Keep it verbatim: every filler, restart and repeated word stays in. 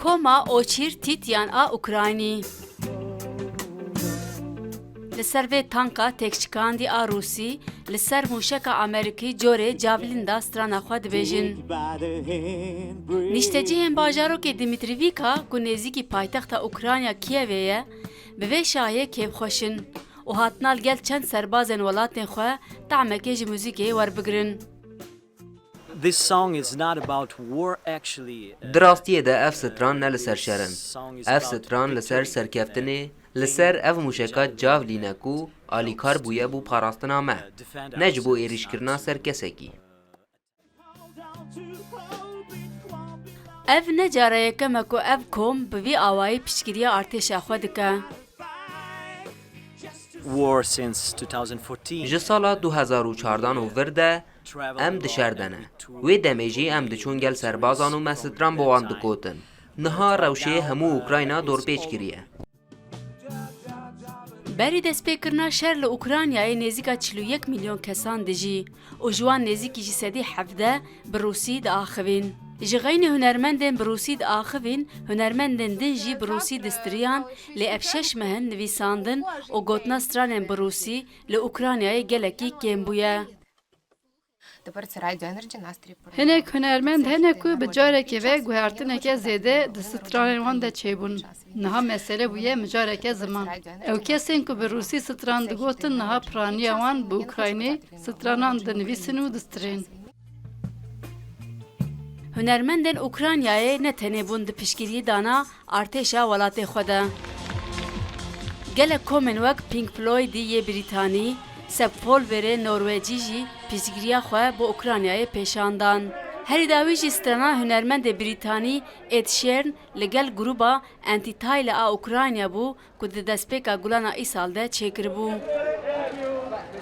Koma Oçîr Tîtyan a Ukraynî. Li ser vê tanka têkşikandî a Rûsî, li ser mûşeka Amerîkî corê Javelin da strana xwe dibêjin. Niştecihên bajarokê Dimitrivka ku nêzîkî paytexta Ukrayna Kiyevê ye, bi vê şahiyê kêfxweş in û hatina li gel çend serbazên welatên xwe tahmekê ji muzîkê werbigirin. This song is not about war, actually. Di rastiyê de ev stran ne li ser şer in. Ev stran li ser serkeftinê, li ser ev mûşeka Javelin e ku alîkar bûye bo parastina me, ne ji bo êrîşkirina ser kesekî. Ev ne cara yekem e ku ev kom bi vî awayî piştgiriya artêşa xwe dike. War since two thousand fourteen. Ji sala du hezar û çardan û vir de em di şer de ne. Wê demê jî em diçûn gel serbazan û me stran bi wan digotin. Niha rewşê hemû Ukrayna dorpêç kiriye. Berî destpêkirina şer li Ukraynayê nêzîka çil û yek milyon kesan dijî û ji wan nêzîkî ji sedî hevdeh bi rûsî diaxivîn. Ji xeynî hunermendên bi rûsî diaxivîn, hunermendên din jî bi rûsî distiriyan, lê ev şeş meh in nivîsandin û gotina stranên bi rûsî li Ukraynayê gelekî kêm bûye. Hinek hunermend hene ku bi carekê ve guhertineke zêde di stranên wan de çêbûn. Niha mesele bûye mijareke ziman. Ew kesên ku bi rûsî stran digotin niha piraniya wan bi ukraynî stranan dinivîsin û distirên. Hunermendên Ukraynayê ne tenê bûn di piştgirî dana artêşa welatê xwe de. Gelek komên wek Pink Floydî yê Brîtanî, Sepvolverê Norwecî jî piştgiriya xwe bo Ukraynayê pêşan dan. Herî dawî jî strana hunermendê Brîtanî Ed Sheeran li gel grûba Anti-Tayla a Ukrayna bû ku di destpêka Gulana îsal de çêkiribû.